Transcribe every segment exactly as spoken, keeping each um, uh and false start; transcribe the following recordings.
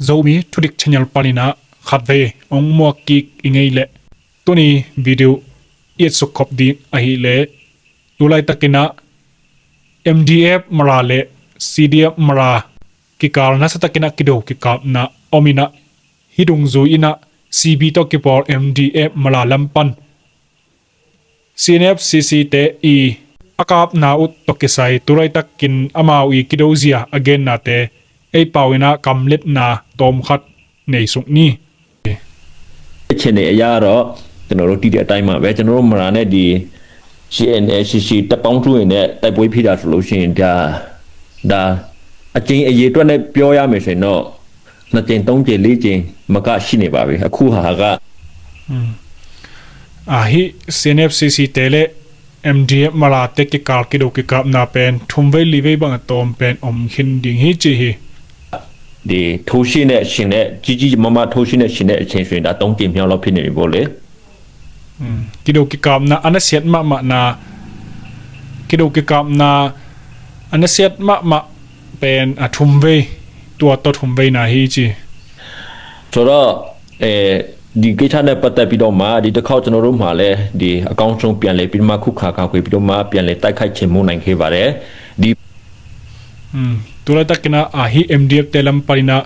Zomi Thudik Channel panin ah khatvei hong muak kik i ngei leh tuni video i et suk khop ding ahih leh, tu laitakin ah M D F Mara le C D F Mara kikal nasatakin ah kido kikapna om in ah, hih dungzui in ah C B tawh kipawl M D F Mara lam pan C N F C C te i a kapna uh tawh kisai tu laitakin amau i kido zia a gennate ei pau in ah kamletna tawmkhat nei suk ni. အခြေအနေအရတော့ ကျွန်တော်တို့သိတဲ့အတိုင်းပါပဲ။ ကျွန်တော်တို့မရန်နဲ့ဒီ C N A C C တပ်ပေါင်းစုတွေနဲ့တိုက်ပွဲဖြစ်တာဆိုလို့ရှိရင်ဒါဒါအကြိမ်အရေအတွက်နဲ့ပြောရမယ်ဆိုရင်တော့နှစ်ကြိမ်သုံးကြိမ်လေးကြိမ်မကရှိနေပါပြီအခုဟာက Ahi C N F C C te le M D F Mara te kikal kido kikapna pen thumvei livei bang a tawm pen om khin ding hi ci hi. ဒီထိုးရှိနဲ့ရှင်နဲ့ကြီးကြီးမားမားထိုးရှိနဲ့ရှင်တဲ့အချိန်ဆိုရင်ဒါသုံးကြိမ်မြောက်လောက်ဖြစ်နေပြီပေါ့လေ။ Kido kikapna a nasiat mahmahna, kido kikapna a nasiat mahmah pen a thumvei, tua tawh thumveina hi ci. ဆိုတော့အဲဒီကိစ္စနဲ့ပတ်သက်ပြီးတော့မှဒီတစ်ခေါက်ကျွန်တော်တို့မှလည်းဒီအကောင်းဆုံးပြန်လည်ပြီးတော့မှခုခါခါခွေပြီးတော့မှပြန်လည်တိုက်ခိုက်ချေမှုန်းနိုင်ခဲ့ပါတယ်ဒီ Tu laitakin ah ahi M D F te lam panin ah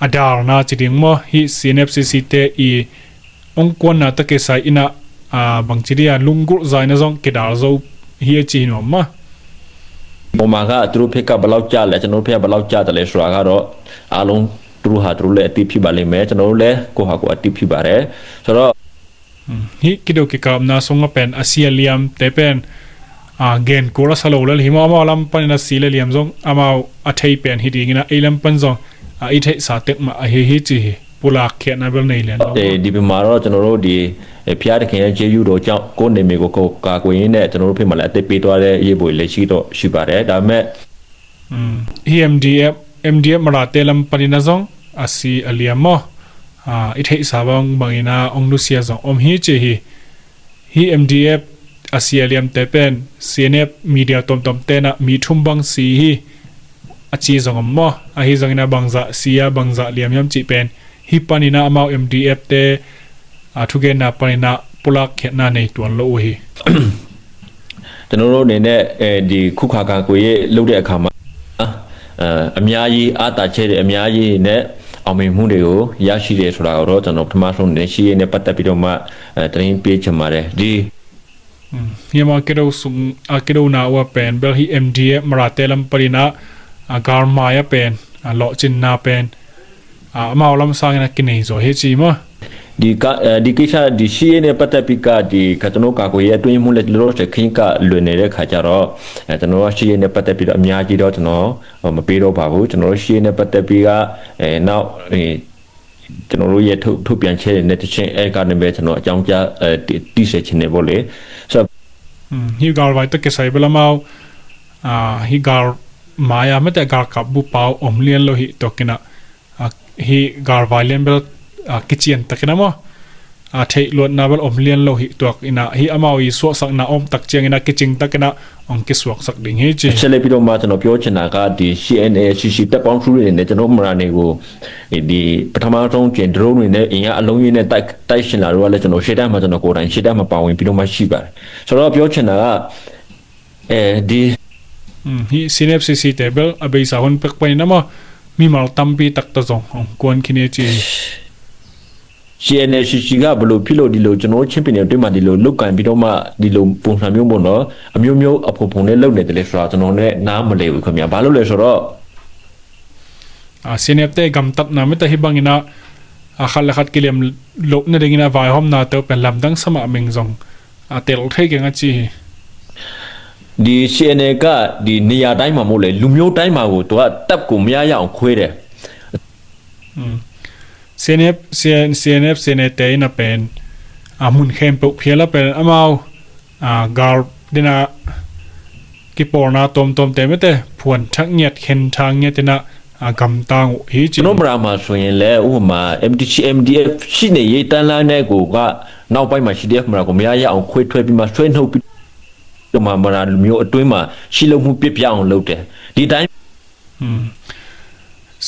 a dalna ci ding maw, hih C N F C C te i hong kuanna tawh kisai in ah bangci dia lunggulh zaina zong kidal zo hi a ci hi nuam maw. ပေါ်မှာကသူတို့ဖက်ကဘယ်လောက်ကျလဲကျွန်တော်တို့ဖက်ကဘယ်လောက်ကျတယ်လဲဆိုတာကတော့အားလုံးသူတို့ဟာသူတို့လည်းအသိဖြစ်ပါလိမ့်မယ်ကျွန်တော်တို့လည်းကိုယ့်ဟာကိုယ်အသိဖြစ်ပါတယ်ဆိုတော့ Hih kido kikapna sungah pen a si a liamte pen gen kul a sa lo lel hi maw, amau lam panin a si le liam zong amau a thei pen hi dingin ah ei lam pan zong a i theihsa tek mah ahi hi ci hi. Pulak khiatna bel nei lian lo. ဒီပင်မှာတော့ကျွန်တော်တို့ဒီဖျားတခင်ရဲ့ကျေးဇူးတော်ကြောင့်ကိုယ်နေမည်ကိုကိုယ်ကာကွယ်ရင်းနဲ့ကျွန်တော်တို့ဖက်မှာလည်းအသက်ပေးသွားတဲ့ရေပေါ်လေရှိတော့ရှိပါတယ်ဒါပေမဲ့ Hi M D F, M D F Mara te lam panin ah zong a si a liam maw, i theihsa bang bangin ah hong nusia zong om hi ci hi. Hi M D F a si a liamte pen C N F media tuamtuam ten ah mi thum bang si hi a ci zong om maw. Ahi zongin ah bangzah si a bangzah liam hiam cih pen hih panin ah amau M D F te a thugenna panin ah pulak khiatna nei tuan lo uh hi. ကျွန်တော်တို့အနေနဲ့အဲဒီခုခါကာကွယ်ရေးလုပ်တဲ့အခါမှာအများကြီးအားသာချက်တွေအများကြီးနဲ့အောင်မြင်မှုတွေကိုရရှိတယ်ဆိုတာကိုတော့ကျွန်တော်ပထမဆုံးအနေနဲ့ရှင်းရင်းနဲ့ပတ်သက်ပြီးတော့မှသတင်းပေးချင်ပါတယ်ဒီ Hi amau kido sung a kidona uh a pen bel hi M D F Mara te lam panin ah a galmai a pen a lawhcinna pen amau lam sangin a kinei zaw hi ci maw. ဒီကဒီကိစ္စဒီရှင်းရင်းနဲ့ပတ်သက်ပြီးကဒီကကျွန်တော်ကာကွယ်ရေးအတွင်းမှုလက်လို့ဆက်ခင်းကလွယ်နေတဲ့ခါကျတော့အဲကျွန်တော်ကရှင်းရင်းနဲ့ပတ်သက်ပြီးတော့အများကြီးတော့ကျွန်တော်မပေးတော့ပါဘူးကျွန်တော်ရှင်းရင်းနဲ့ပတ်သက်ပြီးကအဲနောက်အဲကျွန်တော်တို့ရဲ့ထုတ်ထုတ်ပြန်ချက်တွေနဲ့တချင်းအဲကနေပဲကျွန်တော်အကြောင်းကြားအဲတည်ဆဲခြင်းနေပေါ့လေဆိုတော့ Hi galvai tawh kisai bel amau hi galmai a mete galkap bu pau om lian lo hi tawkin ah hi galvai lian bel kician takin ah maw a theih luatna bel om lian lo hi tuak in ah hi amau i suahsakna om tak ciangin ah kicing takin ah hong kisuaksak ding hi ci. ဆက်လက်ပြီးတော့မှကျွန်တော်ပြောချင်တာကဒီ C N A C C တပ်ပေါင်းစုတွေနဲ့ကျွန်တော်မရန်တွေကိုဒီပထမဆုံးကျင် drone တွေနဲ့အင်အားအလုံးကြီးနဲ့တိုက်တိုက်ရှင်လာတော့လည်းကျွန်တော်ရှေ့တန်းမှာကျွန်တော်ကိုယ်တိုင်ရှေ့တန်းမှာပါဝင်ပြီးတော့မှရှိပါတယ်ဆိုတော့ပြောချင်တာကအဲဒီ Hi C N F C C te bel a beisa hun pek panin ah maw mimal tampi tak tawh zong hong kuan khin hi ci. C N A C C ကဘယ်လိုဖြစ်လို့ဒီလိုကျွန်တော်တို့ချင်းပြည်နယ်အတွင်းမှာဒီလိုလုတ်ကိုင်ပြီးတော့မှဒီလိုပုံစံမျိုးပေါ့နော်အမျိုးမျိုးအဖုံဖုံနဲ့လုပ်နေတယ်လဲဆိုတာကျွန်တော်နဲ့နားမလည်ဘူးခင်ဗျာဘာလို့လဲဆိုတော့ CNF te gamtatna mite hi bangin ah khat le khat kiliam loh nadingin ah vaihawmna te uh pen lamdang sa mahmah meng zong a tel thei keng a ci hi. ဒီ CNF ကဒီနေရာတိုင်းမှာမဟုတ်လေလူမျိုးတိုင်းမှာကိုသူကတပ်ကိုမရရအောင်ခွဲတယ် CNF, CNF, CNF te in a pen a mun khempeuh phial a pen amau gal dina kipawlna tawmtawmte mete phuan thak ngiat khen thang ngiat ina a gamtang uh hi ci. ကျွန်တော်မရမှာဆိုရင်လည်းဥပမာ MTC MDF ရှိနေရေးတန်းလန်းတဲ့ကိုကနောက်ပိုင်းမှာ CDF မရကိုမရရအောင်ခွဲထွက်ပြီးမှဆွဲနှုတ်ပြီးတော့မှမရလူမျိုးအတွင်းမှာရှိလို့မှုပြပြအောင်လုပ်တယ်ဒီတိုင်း Mm.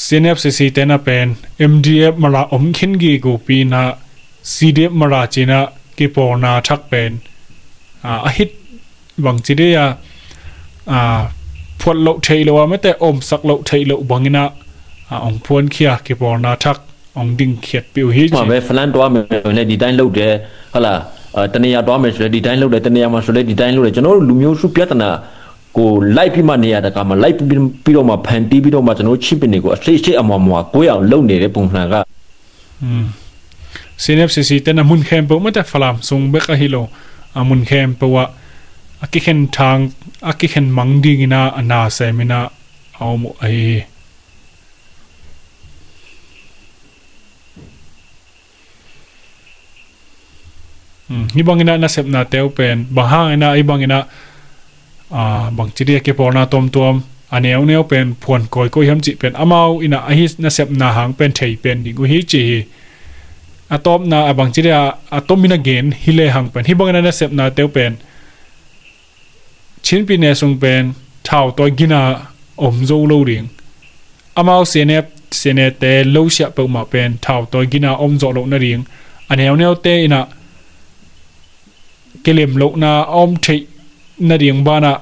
CNF CC te na pen MDF mara om khin gige pi na, CDF mara cina kipawlna thak pen a, a hit bang ci dia a, phuat loh theih loh a mate omsak loh theih loh bangina a, ong phuankhia kipawlna thak ong dingkhiatpih uh hi ci. Ve falan tua me le design lo de hala, tania tua me su le design lo de, tania ma su le design lo de, ကျွန်တော်တို့လူမျိုးစုပြဿနာကိုလိုက်ပြီးမှနေရာတကာမှာလိုက်ပြီးပြီးတော့မှဖန်တီးပြီးတော့မှကျွန်တော်တို့ချင်းပြည်နယ်ကိုအစစ်စစ်အမွာမွာကွဲအောင်လုပ်နေတဲ့ပုံစံက CNF CC te na mun khempeuh mate Falam sung bek ahi lo a, mun khempeuh ah a kikhen thang a kikhen mang dingina a na semina a om uh ahi hi. Hi bangina nasepna teu pen bang hangina hi bangina bang ci dia kipawlna tuamtuam a neuneu pen phuan kawikawi hiam cih pen amau ina ahi nasepna hang pen thei pen ding uh hi ci hi. A tawpna a bang ci dia a tomin a gen hi le hang pen hi bangina nasepna teu pen Chinpi ne sung pen thau tawi gina om zo lo ding. Amau CNF CNA te lo siah peuhmah pen thau tawi gina om zawh loh nading a neuneute inah kilem lohna a om theih nading banah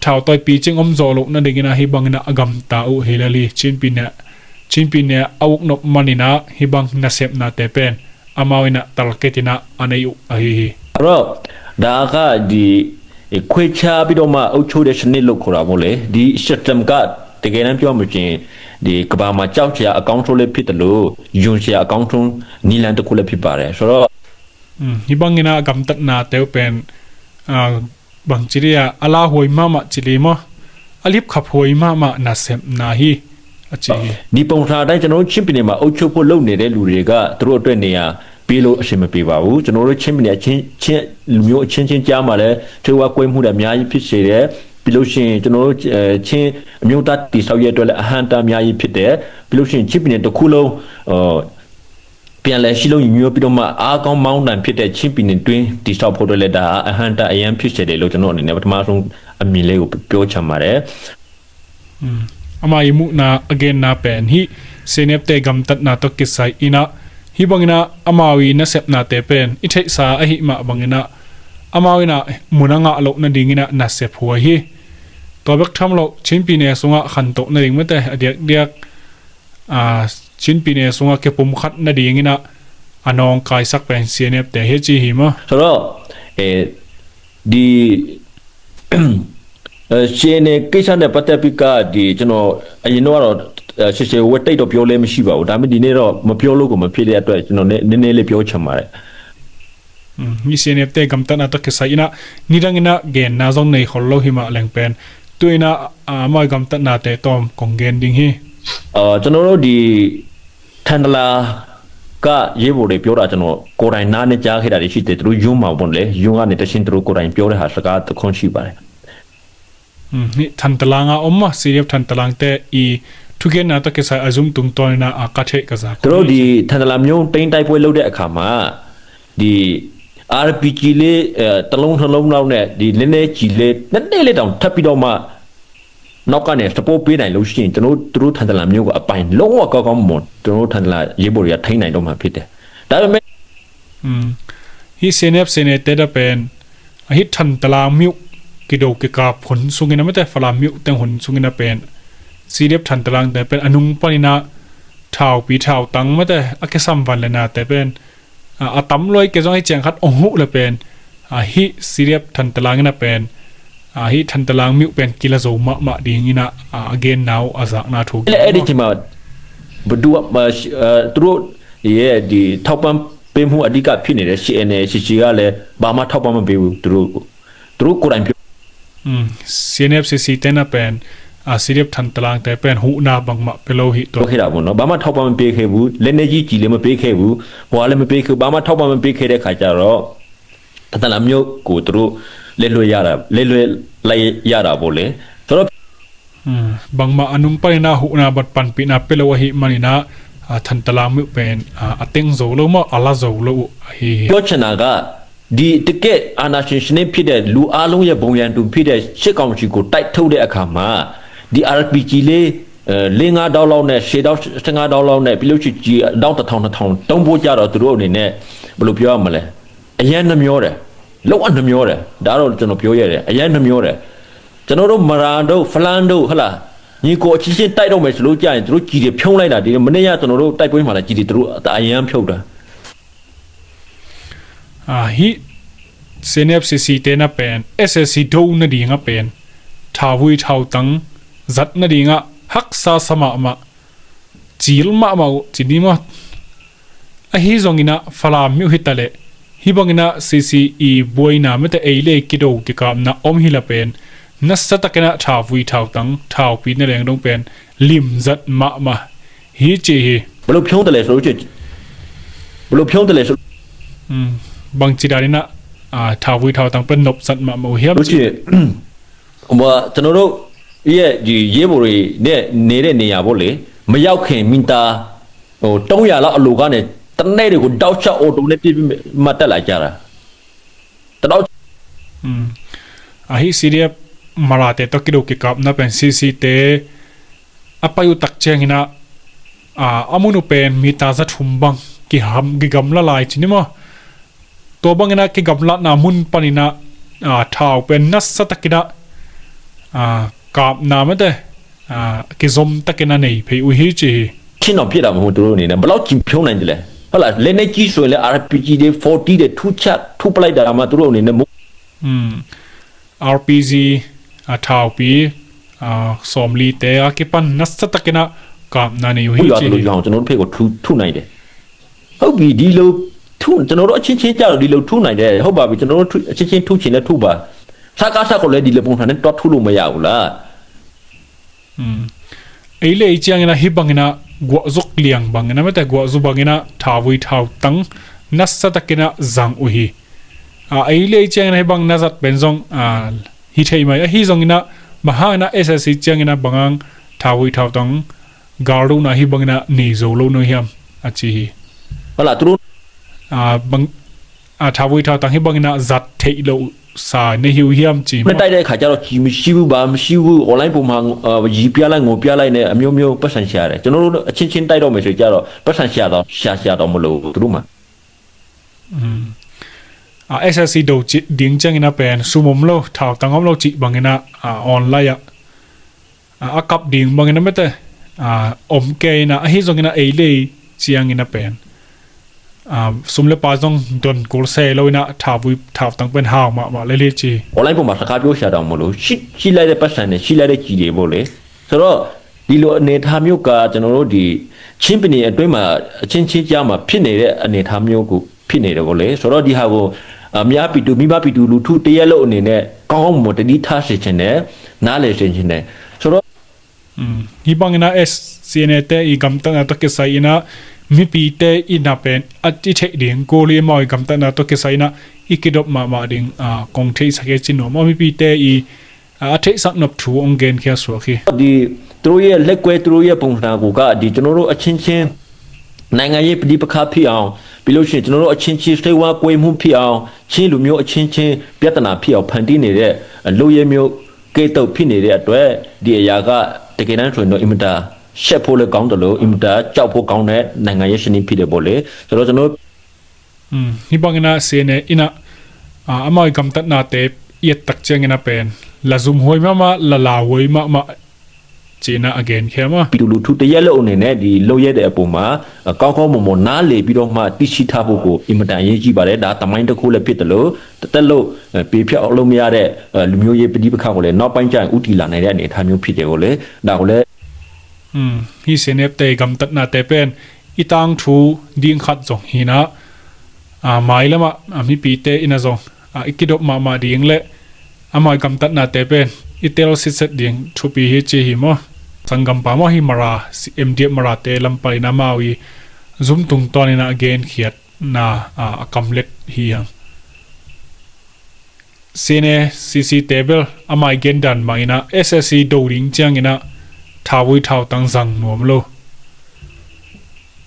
thau tawi picing om zawh loh nadingin ahi bangin a gamta uh hi lel hi. Chinpi ne a uknop maninah hi bang nasepnate pen amau inah talketinah a nei uh ahi hi. ဒါကဒီခွဲခြားပြီးတော့မှအုပ်ချုပ်တဲ့စနစ်လို့ခေါ်တာပေါ့လေဒီ system ကတကယ်တမ်းပြောမှချင်းဒီကဘာမှာကြောက်စရာအကောင်းဆုံးလည်းဖြစ်တယ်လို့ယုံစရာအကောင်းဆုံးနည်းလမ်းတစ်ခုလည်းဖြစ်ပါတယ်ဆိုတော့ Hi bangin a gamtatna teu pen bang ci dia a la huai mahmah ci li maw a lipkhap huai mahmah nasepna hi a ci hi. ဒီပုံစံအတိုင်းကျွန်တော်တို့ချင်းပြည်နယ်မှာအုပ်ချုပ်ဖို့လုပ်နေတဲ့လူတွေကသူတို့အတွက်နေရာပေးလို့အဆင်မပြေပါဘူးကျွန်တော်တို့ချင်းပြည်နယ်အချင်းချင်းလူမျိုးအချင်းချင်းကြားမှာလည်းထွေးဝါကွဲမှုတွေအများကြီးဖြစ်စေတယ်ပြီးလို့ရှိရင်ကျွန်တော်တို့အဲချင်းအမျိုးသားတည်ဆောက်ရေးအတွက်လည်းအဟန့်အတားအများကြီးဖြစ်တယ်ပြီးလို့ရှိရင်ချင်းပြည်နယ်တစ်ခုလုံးအဲ ပြန်လည်စည်းလုံးညီညွတ်ပြီးတော့မှအားကောင်းမောင်းတန်ဖြစ်တဲ့ချင်းပြည်နယ်တွင်းတည်ဆောက်ဖို့အတွက်လည်းဒါအဟန့်အတားအရမ်းဖြစ်စေတယ်လို့ကျွန်တော်အနေနဲ့ပထမဆုံးအမြင်လေးကိုပြောချင်ပါတယ်။ Ama i muhna a genna pen hi CNF te gamtatna tawh kisai inah hi banginah amau i nasepnate pen i theihsa ahi mah banginah amau inah mun a ngah loh nadinginah nasep huai hi. Tua bek tham loh Chinpi ne sungah khantoh nading mate a diakdiak Chinpi ne sungah kipumkhat nadinginah a nawngkaisak pen CNF te hi ci hi maw? ဆိုတော့အဲဒီအဲ CNA ကိစ္စနဲ့ပတ်သက်ပြီးကဒီကျွန်တော်အရင်တော့အဲရှေရှေဝဲတိတ်တော့ပြောလဲမရှိပါဘူးဒါပေမဲ့ဒီနေ့တော့မပြောလို့ကိုမဖြစ်တဲ့အတွက်ကျွန်တော်နည်းနည်းလေးပြောချင်ပါတယ်။ Hi CNF te gamtatna tawh kisai inah nidang inah genna zong nei khol lo hi mah leng pen tu inah amau gamtatnate tawm kong gen ding hi. ကျွန်တော်တို့ဒီထန်တလာကရဲဘော်တွေပြောတာကျွန်တော်ကိုယ်တိုင်နားနဲ့ကြားခဲ့တာတွေရှိတယ်သူတို့ယုံမှာပေါ့လေယုံကနေတချင်းသူတို့ကိုယ်တိုင်ပြောတဲ့ဟာစကားတခွန်းရှိပါတယ်။ Hi Thantalang a om maw CDF Thantalang te i thugenna tawh kisai a zum tungtawn inah a ka theih ka za သူတို့ဒီထန်တလာမျိုးတိမ်းတိုက်ပွဲလုပ်တဲ့အခါမှာဒီ RPG လေးအဲတလုံးနှလုံးလောက်နဲ့ဒီလက်နက်ကြီးလေးနည်းနည်းလေးတောင်ထပ်ပြီးတော့မှနောက်ကနေ support ပေးနိုင်လို့ရှိရင်ကျွန်တော်တို့သူတို့ထန်တလာမျိုးကအပိုင်လုံးဝကောင်းကောင်းမွန်ကျွန်တော်တို့ထန်တလာရဲဘော်တွေကထိန်းနိုင်တော့မှာဖြစ်တယ်ဒါပေမဲ့ Hi CNF CNA te da pen ahi Thantalang miuh kido kikap hun sungin a mate Falam miuh teng hun sungin a pen CDF Thantalang te pen a nung paninah thaupi thautang mate a kisam van le nate pen a tam luai ke zong hi ciang khat ong huh le pen ahi CDF Thantalang in a pen ahi Thantalang miuh pen kila zo mahmah dinginah a genna uh a zakna thu. အဲ့ဒီချိန်မှာဘဒူသူတို့ရဲ့ဒီထောက်ပံ့ပေးမှုအဓိကဖြစ်နေတဲ့ CNA CC ကလည်းဘာမှထောက်ပံ့မပေးဘူးသူတို့သူတို့ကိုယ်တိုင်ပြော CNF CC te na pen CDF Thantalang te pen huhna bangmah pe lo hi tua. ခဲ့တာပေါ့နော်ဘာမှထောက်ပံ့မပေးခဲ့ဘူးလက်နက်ကြီးကြီးလည်းမပေးခဲ့ဘူးဟိုကလည်းမပေးခဲ့ဘူးဘာမှထောက်ပံ့မပေးခဲ့တဲ့ခါကျတော့ ထန်တလန်မြို့ကိုသူတို့လက်လွှဲရတာလက်လွှဲလိုက်ရတာပေါ့လေဆိုတော့ Bangmah a nung paninah huhna bat panpihna pe lo ahi maninah Thantalang miuh pen a teng zo lo maw a la zo lo uh ahi hi. ပြောချင်တာကဒီတကယ့်အာဏာရှင်စနစ်ဖြစ်တဲ့လူအားလုံးရဲ့ဘုံရန်သူဖြစ်တဲ့စစ်ကောင်စီကိုတိုက်ထုတ်တဲ့အခါမှာဒီ RPG လေး အဲ၊ လေးငါးတောင်းလောက်နဲ့၊ ဆယ်တောင်း၊ ဆယ့်ငါးတောင်းလောက်နဲ့၊ ပြီးလို့ရှိရင် ကျည်အတောင်းတစ်ထောင်နှစ်ထောင်သုံးဖို့ကြတော့ သူတို့အနေနဲ့ ဘယ်လိုပြောရမလဲ၊ အရမ်းနှမျောတယ်၊ လုံးဝနှမျောတယ်။ ဒါတော့ ကျွန်တော်ပြောရတယ်၊ အရမ်းနှမျောတယ်။ ကျွန်တော်တို့ မရာတို့၊ ဖလန်းတို့၊ ဟုတ်လား၊ ညီကိုအချင်းချင်းတိုက်တော့မယ်ဆိုလို့ကြရင် သူတို့ကျည်တွေဖြုံးလိုက်တာ၊ ဒီမနေ့က ကျွန်တော်တို့တိုက်ပွဲမှာလည်း ကျည်တွေ သူတို့အရမ်းဖြုတ်တာ။ Ahi, C N F C C te na pen, S S C do nading a pen, thauvui thautang zat nading a haksa sa mahmah, cil mahmah uh ci ni maw. Ahi zongin ah Falam mi uh hi ta leh, hih bangin ah C C i buaina mete ei le kido kikapna om hi la pen, nasa takin ah thauvui thautang, thaupi na leng dong pen limzat mahmah hi ci hi. ဘယ်လိုဖြုံးတယ်လဲဆိုလို့ရှိရင်၊ ဘယ်လိုဖြုံးတယ်လဲဆို၊ Bangci danin ah thauvui thautang pen nopzat mahmah uh hiam ci. ဟို၊ ကျွန်တော်တို့ရဲ့ ဒီရဲဘော်တွေနဲ့နေတဲ့နေရာပေါ့လေ၊ မရောက်ခင် မီတာ ဟို၊ သုံးရာလောက်အလိုကနေ သေနတ်တွေကို တောက်လျှောက် အော်တိုနဲ့ ပစ်ပြီးမှ တက်လာကြတာ။ တတောက်။ Ahi, C D F Mara te tawh kido kikapna pen C C te a pai uh tak ciangin ah, a, a mun uh pen mita za thum bang kiham, kigamla lai ci ni maw. Tua bangin ah kigamlatna mun panin ah, a, thau pen nasa takin ah, a, kapna mete, a, kizom takin a nei phei uh hi ci hi. ချင်းတော့ ပစ်တာမဟုတ်ဘူး၊ သူတို့အနေနဲ့ ဘယ်လောက်ကျည်ဖြုံးနိုင်တယ်လဲ၊ ဟုတ်လား၊ လက်နက်ကြီးဆိုရင်လည်း RPG တွေ၊ forty တွေ two shot ထုပလိုက်တာမှ သူတို့အနေနဲ့ မဟုတ်။ RPG, a, thaupi, a, sawmli te a kipan nasa takin ah kapna nei uh hi ci hi. ရွာတလို့ ရွာအောင် ကျွန်တော်တို့ဘက်ကို ထု၊ ထုနိုင်တယ်။ ဟုတ်ပြီ၊ ဒီလိုထု၊ ကျွန်တော်တို့အချင်းချင်းကြတော့ ဒီလိုထုနိုင်တယ်။ ဟုတ်ပါပြီ၊ ကျွန်တော်တို့ထု၊ အချင်းချင်းထုချင်လည်းထုပါ။ စကစကိုလည်း ဒီလိုပုံစံနဲ့ တွားထုလို့မရဘူးလား။ Ei le ei ciangin ah hih bangin ah guahzuk liang bangin ah mete, guahzu bangin ah thauvui thautang nasa takin ah zang uh hi. A, ei le ei ciangin ah hih bang na zat pen zong, a, hi thei mai. Ahi zongin ah bang hangin ah S S C ciangin ah bang hang thauvui thautang galdohna hih bangin ah nei zo lo na uh hiam a ci hi. ဟုတ်လား၊ သူတို့ A, bang, a, thauvui thautang hih bangin ah zat theih loh sa na hi uh hiam ci maw. နဲ့ တိုက်တဲ့အခါကျတော့ ကျည်မရှိဘူး၊ ဘာမရှိဘူး၊ online ပေါ်မှာ၊ အဲ၊ ရေပြလိုက်၊ ငွေပြလိုက်နဲ့ အမျိုးမျိုး ပိုက်ဆံရှာတယ်။ ကျွန်တော်တို့အချင်းချင်း တိုက်တော့မယ်ဆိုကြတော့ ပိုက်ဆံရှာတော့၊ ရှာ၊ ရှာတော့မလို့ သူတို့မှာ။ A, S S C do ci ding ciangin ah pen sum om lo, thautang om lo cih bangin ah, a, online ah, a, a kap ding bangin ah mete, a, om kei in ah, ahi zongin ah ei le ei ciangin ah pen, a, sum le pai zong don kul se lo in ah thauvui thautang pen hau mahmah lel hi ci. အွန်လိုင်းပေါ်မှာ စကားပြောစရာတောင်မလို၊ ရှိ၊ ရှိလိုက်တဲ့ပိုက်ဆံနဲ့ ရှိလိုက်တဲ့ကျည်တွေပေါ့လေ။ ဆိုတော့ ဒီလိုအနေအထားမျိုးက ကျွန်တော်တို့ ဒီချင်းပြည်နယ်အတွင်းမှာ အချင်းချင်းကြားမှာ ဖြစ်နေတဲ့အနေအထားမျိုးကို ဖြစ်နေတယ်ပေါ့လေ။ ဆိုတော့ ဒီဟာကို အများပြည်သူ၊ မိဘပြည်သူလူထုတစ်ရပ်လုံးအနေနဲ့ ကောင်းကောင်းမွန်မွန် သတိထားစေချင်တယ်၊ နားလည်စေချင်တယ်။ ဆိုတော့ Hih bangin ah S C N A te i gamtatna tawh kisai in ah mipite in ah pen a i theih ding kul hi. Amau i gamtatna tawh kisai in ah i kidop mahmah ding, a, kong theihsak hi ci nuam aw, mipite i, a, a theihsak nop thu hong genkhia suak hi. ဒီ၊ သူတို့ရဲ့လက်ကွဲ၊ သူတို့ရဲ့ပုံစံကိုက ဒီကျွန်တော်တို့အချင်းချင်း နိုင်ငံရေးပဋိပက္ခဖြစ်အောင်၊ ပြီးလို့ရှိရင် ကျွန်တော်တို့အချင်းချင်း စိတ်ဝမ်းကွဲမှုဖြစ်အောင်၊ ချင်းလူမျိုးအချင်းချင်း ပြဿနာဖြစ်အောင် ဖန်တီးနေတဲ့ လုပ်ရပ်မျိုးကဲ့သို့ ဖြစ်နေတဲ့အတွက် ဒီအရာက တကယ်တမ်းဆိုရင်တော့ အင်မတန် ရှက်ဖို့လည်းကောင်းသလို အင်မတန် ကြောက်ဖို့ကောင်းတဲ့ နိုင်ငံရေးစနစ် ဖြစ်တယ်ပေါ့လေ။ ဆိုတော့ ကျွန်တော်တို့ Hih bangin ah C N A in ah, a, amau i gamtatnate i et tak ciangin ah pen la zumhuai mahmah, la lauhuai mahmah ci-in ah a genkhia maw. ပြည်သူလူထုတစ်ရပ်လုံးအနေနဲ့ ဒီလုပ်ရပ်တွေအပေါ်မှာ ကောင်းကောင်းမွန်မွန် နားလည်ပြီးတော့မှ သိရှိထားဖို့ကို အင်မတန် အရေးကြီးပါတယ်။ ဒါသမိုင်းတစ်ခုလည်း ဖြစ်သလို တစ်သက်လုံး ပေးဖျက်လို့မရတဲ့ လူမျိုးရေးပဋိပက္ခကိုလည်း နောက်ပိုင်းကျရင် ဦးတည်လာနိုင်တဲ့ အနေအထားမျိုး ဖြစ်တယ်ပေါ့လေ။ ဒါကိုလည်း Hih C N F te i gamtatnate pen i tangthu ding khat zong hi-in ah, a, mailam ah, a, mipite in ah zong, a, i kidop mahmah ding le amau i gamtatnate pen i tel sitset ding thupi hi ci hi maw. Sanggampa maw, hih Mara, M D F Marate lam panin ah amau i zum tungtawnin ah a genkhiatna, a, a kamlet hi hang. C N A, C C te bel amau i gendan bangin ah S S C do ding ciangin ah thauvui thautang zang nuam lo.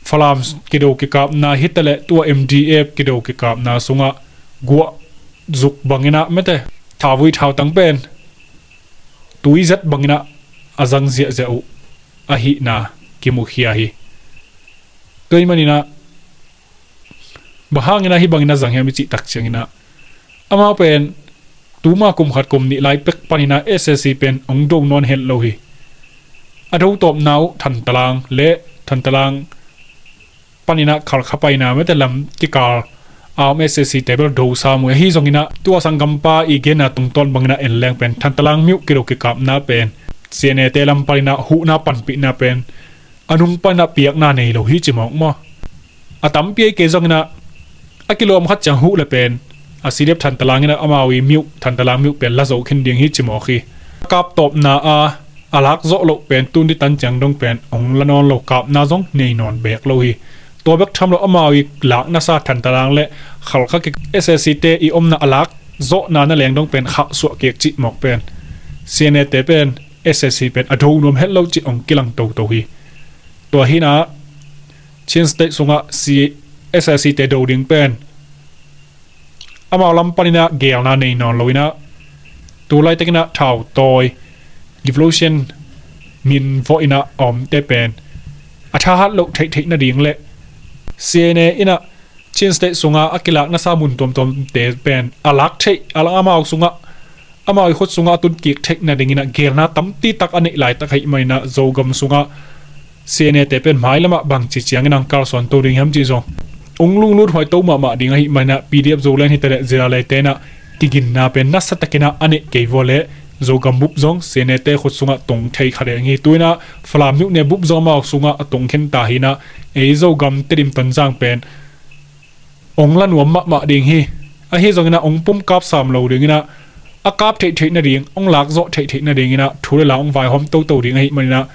Falam kido kikapna hi ta leh tua M D F kido kikapna sungah guah zuk bangin ah mete, thauvui thautang pen tuizat bangin ah a zang ziahziah uh. ahihna kimukhia hi. Tua ahih maninah bang hangin ah hih bangin a zang hiam i cih tak cianginah, amau pen tuma kum khat kum nih lai pek paninah S A C pen hong do nawn het lo hi. A do tawpna uh Thantalang le Thantalang paninah Khalkha paina mete lam kikal a om S A C te bel do sam uh hi. Ahi zonginah tua sanggampa i genna tungtawn banginah en leng pen Thantalang myo kido kikapna pen C N A te lam paninah huhna panpihna pen a nung paninah piakna nei lo hi ci mawk maw? A tampi ei kei zonginah a kilawm khat ciang huh le pen a C D F Thantalang inah amau i myo, Thantalang myo pen la zo khin ding hi ci mawk hi. Kap tawpna a a lak zawh loh pen tun di tan ciang dong pen hong la nawn lo, kapna zong nei nawn beek lo hi. Tua bek tham lo amau i lak nasa Thantalang le Khalkha kik S A C te i omna a lak zawhna na leng dong pen khahsuah kik cih mawk pen C N A te pen S A C pen a do nuam het lo cih hong kilang toto hi. Tua hinah Chin State sungah si S A C te do ding pen amau lam paninah geelna nei nawn loinah tu laitakinah thau tawi, devolution, min vawh inah a omte pen a thahat loh theihtheih nading le C N A inah Chin State sungah a kilak nasa mun tuamtuamte pen a lak theih, a lak amau sungah amau i khut sungah a tun kik theih nadinginah geelna tampi tak a neih laitak ahih maninah Zogam sungah C N A te pen mailamah bangci ciangin ang kalsuan to ding hiam cih zong ong lunglut huai to mahmah ding ahih maninah P D F Zoland hi taleh Zira leite inah kiginna pen nasa takinah a neih kei vua le Zogam bup zong C N A te khut sungah tong thei kha deng hi. Tuinah Falam nuhne bup zong amau sungah a tong khen ta hinah ei Zogam Tedim Tonzang pen ong la nuam mahmah ding hi. Ahi zonginah ong pum kap sam lo dinginah a kap theihtheih nading, ong lak zawh theihtheih nadinginah thu le la ong vaihawm toto ding ahih maninah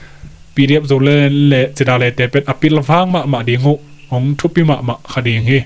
P D F Zoland le Zira leite pen a pilvang mahmah ding uh ong thupi mahmah kha ding hi.